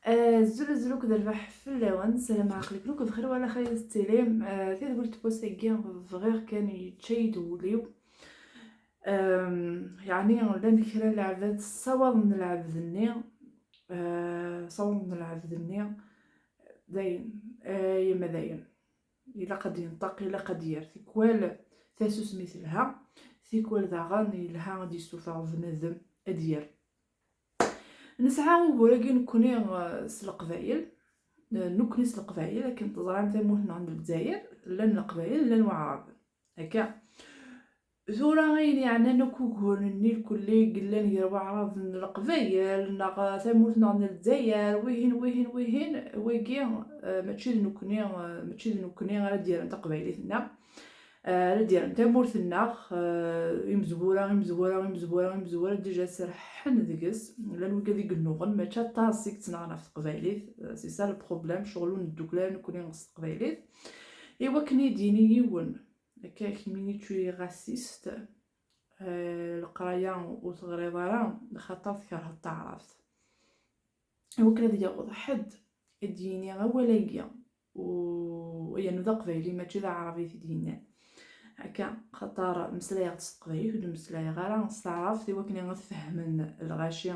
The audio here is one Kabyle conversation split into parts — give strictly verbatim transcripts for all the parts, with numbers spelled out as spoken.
Azul azul akked rrbeḥ fell-awen, ssarameɣ aql-iken akk bxir wala xir tettilim. Ah, tadwilt n wass-agi bɣiɣ kan yečča-yi-d wul-iw. Ahm, yeɛni llan kra n lɛebd ssawaḍen lɛebd-nni, ah, ssawaḍen lɛebd-nni, dayen, ah, yemma dayen. Ilaq ad yenṭeq, ilaq ad d-yerr. Tikwal tasusmi telha, tikwal daɣen yelha ad d-yessuter bnadem ad d-yerr. Nesɛa ugur-agi nekkni, eh, s Leqbayel, eh, nekkni s Leqbayel, akken teẓram tamurt-nneɣ n Lezzayer, llan Leqbayel, llan Waɛraben. Akka. Tura ayen yeɛnan akk uguren-nni lkulli i yellan gar Waɛraben d Leqbayel, neɣ tamurt-nneɣ n Lezzayer, wihin, wihin, wihin, wagi, eh, mačči d nekkni, eh, mačči d nekkni ara d-yerren taqbaylit-nneɣ. Eh, ara d-yerren tamurt-nneɣ, eh, imezwura, imezwura, imezwura, imezwura, dija serḥen deg-s. Llan wigad i yennuɣen, mačči aṭas i yettnaɣen ɣef teqbaylit. Eh, c'est ça le problème, ccɣel ur neddukkel ara nekkni s teqbaylit. I wakken i d-yini yiwen, akka, kemmini tu es raciste, eh, leqraya ur teɣriḍ ara, xaṭer tkerheḍ taɛrabt. I wakken ad yaweḍ ḥedd ad d-yini awal-agi, u-, yernu d aqbayli, mačči d aɛrab i t-id-yennan. Akka, xaṭer meslayeɣ-d s teqbaylit, ur d-meslayeɣ ara s taɛrabt, i wakken ad fehmen lɣaci.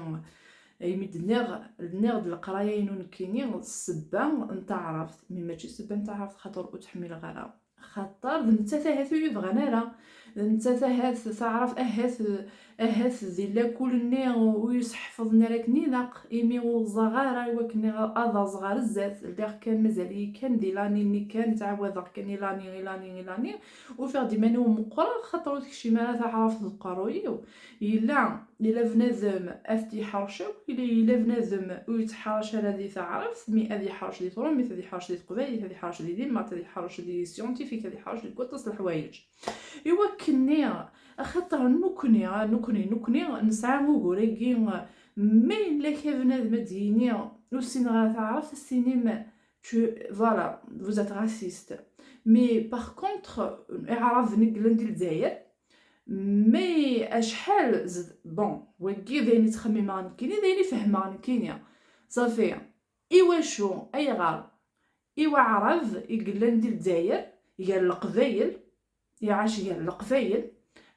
Imi d-nniɣ, nniɣ-d leqraya-inu nekkini, ssebba n taɛrabt, mi mačči ssebba n taɛrabt, xaṭer ur tt-ḥmileɣ ara. Xaṭer d nettat ahat ur yebɣan ara. D nettat ahat taɛrabt ahat, ahat di lakul-nni ur yesseḥfaḍen ara akken ilaq, imi ur ẓẓaɣ ara i wakken ad aẓeɣ ɣer zdat. Lliɣ kan mazal-iyi kan di lani-nni kan, ttɛawadeɣ kan i lani, i lani, i lani. Ufiɣ-d iman-iw meqqreɣ, xaṭer ur tekcim ara taɛrabt deg uqerruy-iw. Yella, yella bnadem ad t-yeḥrec akk, yella, yella bnadem ur yettḥerrec ara di taɛrabt, mi ad yeḥrec di trumit, ad yeḥrec di teqbaylit, ad yeḥrec di dimat, ad yeḥrec di scientifique, ad yeḥrec deg waṭas n leḥwayeǧ. I wakken-nni, axaṭer nekkni, nekkni, nekkni nesɛa ugur-agi, ma yella kra bnadem ad d-yini ur ssineɣ ara taɛrabt, ad s-tinim, tu, voilà, vous êtes raciste. Mais par contre, iɛraben i yellan di Lezzayer, mais acḥal zed-, bon, wagi d ayen i ttxemmimeɣ nekkini, d ayen i fehmeɣ nekkini. Safi, iwacu, ayɣer, i waɛrab i yellan di Lezzayer, gar Leqbayel, iɛac gar Leqbayel,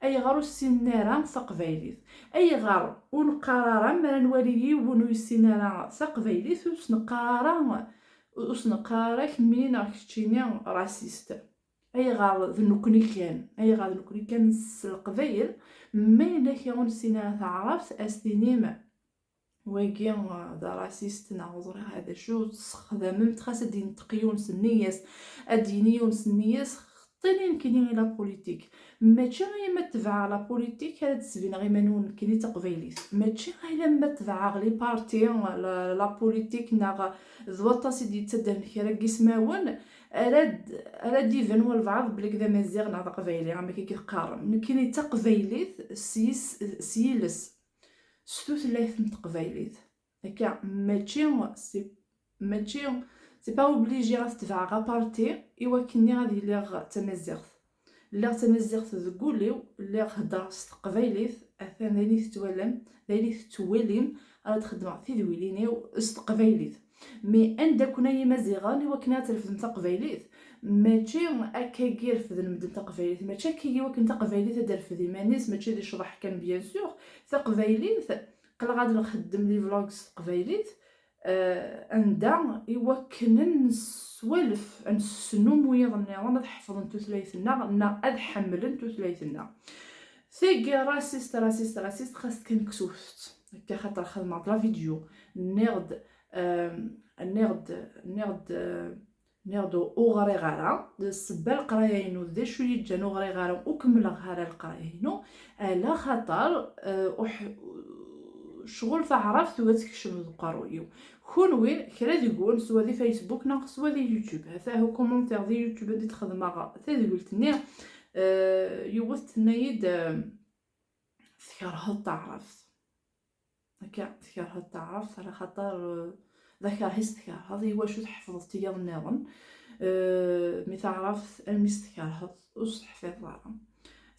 ayɣer ur ssinen ara taqbaylit? Ayɣer ur neqqar ara, mi ara nwali yiwen ur yessin ara taqbaylit, ur s-neqqar ara, ur s-neqqar ara kemmini neɣ keččini raciste? Ayɣer d nekkni kan? Ayɣer d nekkni kan s Leqbayel? Ma yella kra ur nessin ara taɛrabt, ad s-tinim, wagi, uh, d arasist neɣ ur ẓriɣ d acu, tessexdamemt, xas ad d-yenṭeq yiwen s nniya-s, ad d-yini yiwen s nniya-s, xeṭṭini nekkini i la politique. Mačči aya ma tebɛeɣ la politique ara d-sbineɣ iman-iw nekkini d taqbaylit. Mačči aya ma tebɛeɣ les partis, la, la politique, neɣ d waṭas i d-yettaddren kra n yismawen, ara d-, ara d-iban walbeɛḍ belli d amaziɣ neɣ d aqbayli, am akka i teqqarem. Nekkini d taqbaylit s yis-, s yiles, s tutlayt n teqbaylit. Akka, mačči, c'est, mačči, c'est pas obligé ad tebɛeɣ aparti i wakken-nni ad iliɣ d tamaziɣt. Lliɣ d tamaziɣt deg wul-iw, lliɣ heddreɣ s teqbaylit, atan d ayen i tettwalam, d ayen i tettwalim, ara d-xeddmeɣ tidwilin-iw s teqbaylit. Mais anda-ken ay imaziɣen i wakken ad trefdem taqbaylit? Mačči akkagi refden medden taqbaylit, mačči akkagi i wakken taqbaylit ad d-refd iman-is, mačči d ccḍeḥ kan, bien sûr. Taqbaylit, qqleɣ ad nxeddem les vlogs s teqbaylit, eh, anda i wakken ad neswalef, ad nesnum wiyaḍ nniḍen ad ḥefḍen tutlayt-nneɣ, neɣ ad ḥemmlen tutlayt-nneɣ. Tagi raciste, raciste, raciste, xas kan ksuft. Akka xaṭer xedmeɣ-d la vidéo, nniɣ-d, eh, nniɣ-d, nniɣ-d, eh, nniɣ-d ur ɣriɣ ara. Ssebba leqraya-inu, d acu i yi-ǧǧan ur ɣriɣ ara, ur kemmleɣ ara leqraya-inu, ala xaṭer, eh, uḥ-, ccɣel taɛrabt tugi ad tekcem deg uqerruy-iw. Kunwi, kra deg-wen, swa di Facebook neɣ swa di YouTube, ha-t-a ukumentaire di YouTube anda i d-xedmeɣ tadwilt-nni, eh, yiwet tenna-yi-d, eh, tkerheḍ taɛrabt. Akka, tkerheḍ taɛrabt, ala xaṭer, eh, d akerhi-s tkerheḍ, iwacu tḥefḍeḍ tiyaḍ nniḍen? Eh, mi taɛrabt, almi s-tkerheḍ, ur s-teḥfiḍeḍ ara.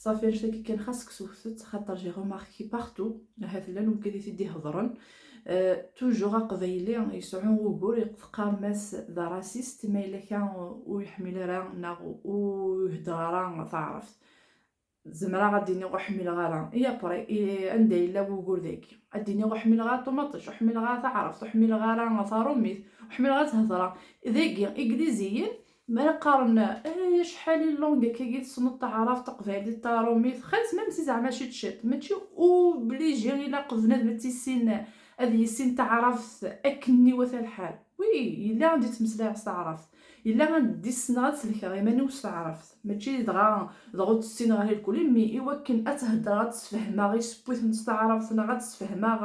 Safi, annect-agi kan xas ksewtet, xaṭer j'ai remarqué partout, ahat llan wigad i t-id-ihedren, Toujours aqbayli yesɛu ugur, teqqarem-as d raciste ma yella kan ur yeḥmil ara neɣ ur ihedder ara taɛrabt. Zemreɣ ad d-iniɣ ur ḥmileɣ ara. Et après, anda yella wugur dagi? Ad d-iniɣ ur ḥmileɣ ara ṭumaṭic, ur ḥmileɣ ara taɛrabt, ur ḥmileɣ ara taṛumit, ur ḥmileɣ ara thedra. Dagi, igliziyen, mi ara qqaren, "Eh, acḥal i langue akkagi tessneḍ, taɛrabt, taqbaylit, taṛumit?" Xas même si zeɛma ciṭ ciṭ, mačči obligé ilaq bnadem ad tissin, ad yissin taɛrabt akken iwata lḥal. Oui, yella anda i ttmeslayeɣ s taɛrabt. Yella anda i ssneɣ ad selkeɣ iman-iw s taɛrabt. Mačči dɣa, dɣa ur tt-ssineɣ ara irkelli, mi iwakken ad tt-heddreɣ, ad tt-sfehmeɣ isewwiten s taɛrabt, neɣ ad tt-sfehmeɣ,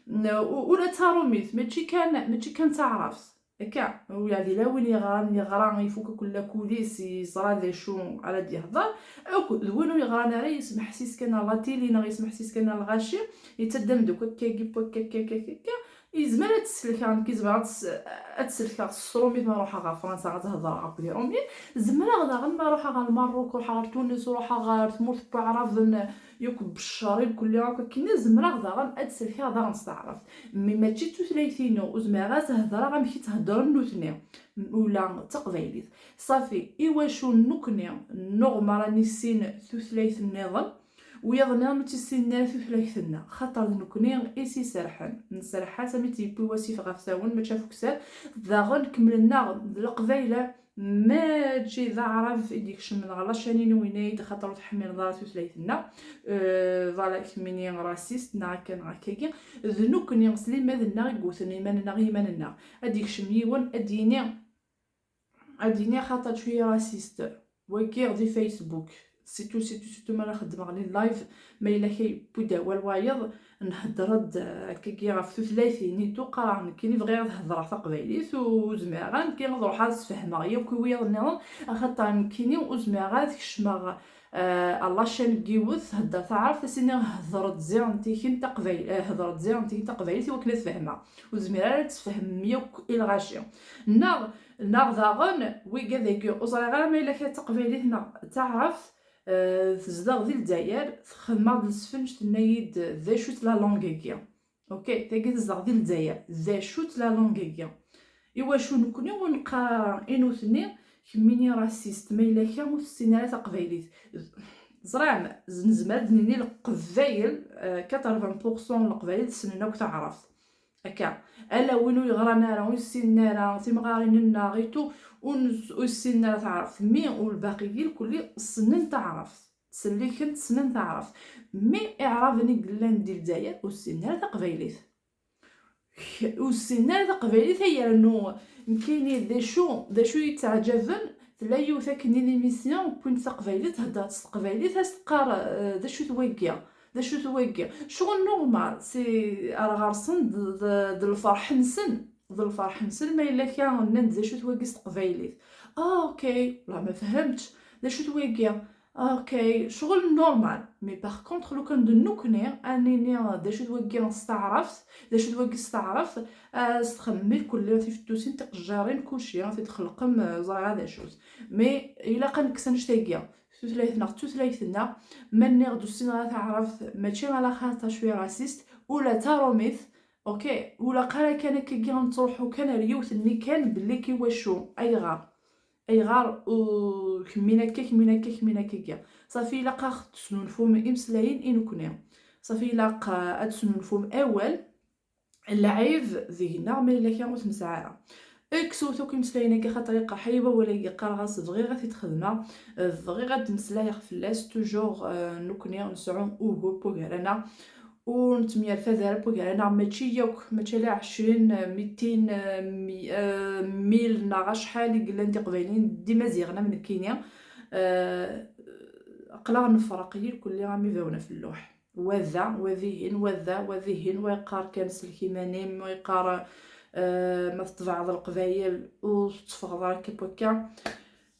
n-, u-, ula d taṛumit, mačči kan, mačči kan taɛrabt. Akka, u yeɛdi la win yeɣran, yeɣra, ifuk akk lakud-is, yeẓra d acu ara d-yehder, akked d win ur yeɣran ara, yesmeḥsis kan ar la télé neɣ yesmeḥsis kan ar lɣaci, yettaddam-d akk akkagi, wakka, akka, akka, akka. Yezmer ad t-selkeɣ, nekk yezmer ad t-, ad t-selkeɣ s tṛumit ma ruḥeɣ ɣer Fransa ad hedreɣ akked Iṛumyen. Zemreɣ daɣen ma ruḥeɣ ɣer Lmerruk, ruḥeɣ ɣer Tunes, ruḥeɣ ɣer tmurt n Waɛraben, yakk Beccarin kulli akk akkenni, zemreɣ daɣen ad t-selkeɣ daɣen s taɛrabt. Mi mačči d tutlayt-inu, ur zmireɣ ad s-hedreɣ amek i tt-heddren nutni, ula d taqbaylit. Ṣafi, iwacu nukni nuɣ mi ara nissin tutlayt nniḍen, wiyaḍ nniḍen ur tt-issinen ara tutlayt-nneɣ? Xaṭer d nukni i s-iserḥen. Nserreḥ-as armi tt-yewwi wasif ɣef tawen, mačči ɣef ukessar. Daɣen kemmlen-aɣ d Leqbayel, mačči d Aɛrab i d-ikecmen ɣer la chaîne-inu, yenna-yi-d, "Xaṭer ur tḥemmleḍ ara tutlayt-nneɣ." Euh, voilà, kemmini raciste, neɣ akka, neɣ akkagi. D nukni, s limad-nneɣ i yewten iman-nneɣ i yiman-nneɣ. Ad d-ikcem yiwen, ad d-yini, ad d-yini, "Xaṭer cwiya raciste." Wagi di Facebook. Surtout, surtout, surtout ma la xeddmeɣ les lives, ma yella kay yewwi-d awal wayeḍ, nhedder-d, euh, akkagi ɣef tutlayt-ini, tu qqareɣ nekkini bɣiɣ ad hedreɣ taqbaylit, u zmireɣ ara nekkini ad ruḥeɣ ad sfehmeɣ yakk i wiyaḍ nniḍen, axaṭer nekkini ur zmireɣ ara ad kecmeɣ, euh, ar la chaîne n yiwet, thedder taɛrabt, ad s-iniɣ hedder-d ziɣ n tikin taqbayl-, euh, hedder-d ziɣ n tikin taqbaylit i wakken ad fehmeɣ. Ur zmireɣ ara ad sfehmem yakk i lɣaci. Neɣ, neɣ daɣen, wigad-agi, ur ẓriɣ ara ma yella kan d taqbaylit neɣ d taɛrabt, euh, tezdeɣ di Lezzayer, texdem-aɣ-d lesfenǧ, tenna-yi-d, "D acu-tt la langue-agi?" Ok, tagi tezdeɣ di Lezzayer, "D acu-tt la langue-agi?" Iwacu nekni ur neqqar ara i nutni, "Kemmini raciste, ma yella kan ur tessin ara taqbaylit"? Ẓram, z-, nezmer ad d-nini Leqbayel, euh, quatre-vingts pour cent n Leqbayel ssnen akk taɛrabt. Akka, ala win ur yeɣran ara, ur yessinen ara timɣarin-nneɣ, itu, ur nes-, ur yessinen ara taɛrabt. Mi u lbaqi-gi lkulli ssnen taɛrabt. Ttselliken, ssnen taɛrabt. Mi iɛraben i yellan di Lezzayer ur ssinen ara taqbaylit. K-, ur ssinen ara taqbaylit, ay yernu nekkini d acu, d acu yettaɛǧaben, tella yiwet akken n l'émission, wwin-d taqbaylit, heddret s teqbaylit, ad s-teqqar, eh, "D acu-t wagi? D acu-t wagi?" Ccɣel normal, c'est ar ɣer-sen d, d, d lferḥ-nsen, d lferḥ-nsen ma yella kra nnan-d, "D acu-t wagi s teqbaylit?" Ah, ok, la ma fehmtx, "D acu-t wagi?" Ah, ok, ccɣel normal. Mais par contre, lukan d nekkni ad nini, "D acu-t wagi s taɛrabt? D acu-t wagi s taɛrabt?" Ah, s txemmem i kulli, tifettusin, tiqejjarin, kulci, ad t-id-xelqem, eh, ẓriɣ d acu-t. Mais ilaq ad nekkes annect-agi. Tutlayt-nneɣ d tutlayt-nneɣ. Ma nniɣ-d ur ssineɣ ara taɛrabt, mačči ala xaṭer cwiya raciste, ula d taṛumit, ok, ur ilaq ara kan akkagi ad nettruḥu kan ar yiwet-nni kan belli k-, iwacu, ayɣer? Ayɣer ur kemmin akka, kemmin akka, kemmin akkagi? Ṣafi ilaq ad tesnulfum imeslayen i nekkni. Ṣafi ilaq, eh, ad tesnulfum awal, lɛib deg-neɣ ma yella kra ur t-nesɛi ara. Kkset akk imeslayen-agi, xaṭer iqerḥ-iyi wawal-agi, qqareɣ-as bɣiɣ ad t-id-xedmeɣ, eh, bɣiɣ ad d-meslayeɣ fell-as, toujours, eh, nekkni nesɛu ugur n wugar-aneɣ, ur nettemyerfad ara n wugar-aneɣ, mačči yakk, mačči ala ɛecrin, mitin, mi-, eh, mil neɣ acḥal i yellan d Iqbayliyen, d Imaziɣen am nekkini. Eh, aql-aɣ nefreq yir kulli am ibawen ɣef lluḥ. Wa da, wa dihin, wa da, wa dihin, wa yeqqar kan sellek iman-im, wa yeqqar, eh, ma tettebɛeḍ Leqbayel ur tetteffɣeḍ ara akka n wakka.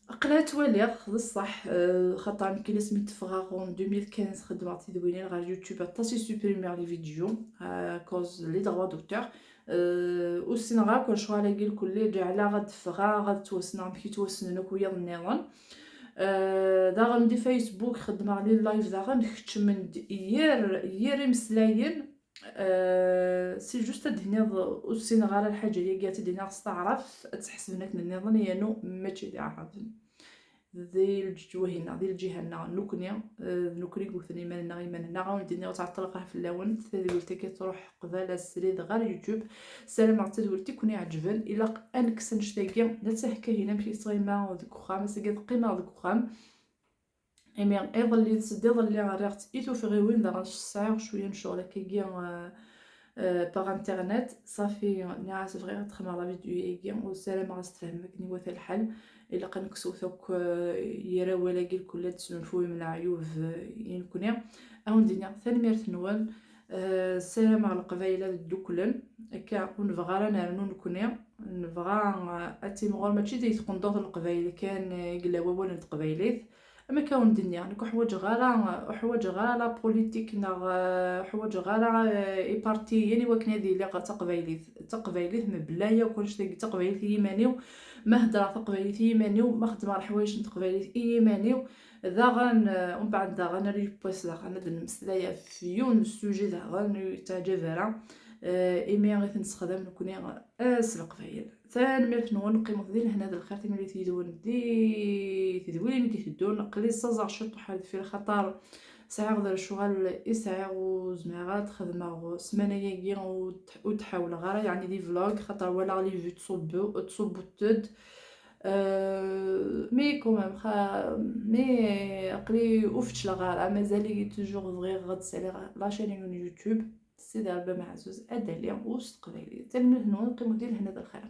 Aql-aɣ ttwaliɣ d ṣṣeḥ, eh, xaṭer nekkini asmi d-ffɣeɣ en deux mille quinze xeddmeɣ tidwilin ɣer YouTube, aṭas i supprimeɣ les vidéos, eh, à cause les droits d'auteur. Eh, ur ssineɣ akk lecɣal-agi lkulli, ǧeɛleɣ ad d-ffɣeɣ, ad ttwassneɣ amek i ttwassnen akk wiyaḍ nniḍen. Eh, daɣen di Facebook xeddmeɣ les lives daɣen, keččmen-d yir, yir imeslayen, Euh, c'est juste ad d-tiniḍ ur ssineɣ ara lḥaǧa-agi, ad tt-id-iniɣ s taɛrabt, ad tt-ḥesben akken nniḍen, yanu mačči d iɛraben. Di lǧiha-nneɣ, di lǧiha-nneɣ, nukni, eh, d nukni i yewten iman-nneɣ, iman-nneɣ, ad wen-d-iniɣ ur ttɛeṭṭleɣ ara fell-awen, tadwilt-agi truḥ qbala srid ɣer YouTube. Ssarameɣ d tadwilt i ken-iɛeǧben, ilaq ad nekkes annect-agi, netta akka hin amek i tettɣima deg uxxam, ass-agi ad qqimeɣ deg uxxam. Imi iḍelli d sedd iḍelli rriɣ-tt i tuffɣiwin, daɣen sɛiɣ cwiya n ccɣel akkagi, euh, euh, par internet. Ṣafi, nniɣ-as bɣiɣ ad xedmeɣ la vidéo-agi, u ssarameɣ ad s-tfehmem akken iwata lḥal. Ilaq ad nekkes akk, euh, yir awal-agi lkul ad d-tesnulfuyem leɛyub, euh, i nekni. Ad wen-d-iniɣ tanemmirt-nwen. Euh, ssarameɣ Leqbayel ad dduklen. Akka ur nebɣa ara ad nernu nekni. Nebɣa, euh, ad timɣur, mačči di tqendurt n Leqbayel kan, euh, i yella wawal n teqbaylit. Am akka wen-d-nniɣ, nekk ur ḥwaǧeɣ ara, ur ḥwaǧeɣ ara la politique neɣ, euh, ur ḥwaǧeɣ ara, euh, ipartiyen i wakken ad iliɣ d taqbaylit. D taqbaylit mebla yakk annect-agi, d taqbaylit i yiman-iw. Ma heddreɣ taqbaylit i yiman-iw, ma xeddmeɣ leḥwayeǧ n teqbaylit i yiman-iw. Daɣen, euh, umbeɛd daɣen ara yiwwas daɣen ad nemmeslay ɣef yiwen n sujet daɣen ur yettaɛǧab ara, euh, imi i t-nessexdam nekni, euh, s Leqbayel. Tanemmirt-nwen, qqimet di lehna d lxir, timlilit yid-wen di tedwilin i d-iteddun. Aql-i ẓẓaẓeɣ ciṭuḥ ar deffir, xaṭer sɛiɣ d lecɣal i sɛiɣ ur zmireɣ ara ad xedmeɣ ssmana-agi, ur d-, ur d-ḥawleɣ ara, yeɛni di vlog, xaṭer walaɣ les vues ttṣubbu-, ttṣubbut-d. Euh, mais quand même, xa-, mais aql-i ur feccleɣ ara, mazal-iyi toujours bɣiɣ ad d-saliɣ la chaîne n YouTube. Sidi Rebbi ameɛzuz ad d-aliɣ s teqbaylit. Tanemmirt-nwen, qqimet di lehna d lxir.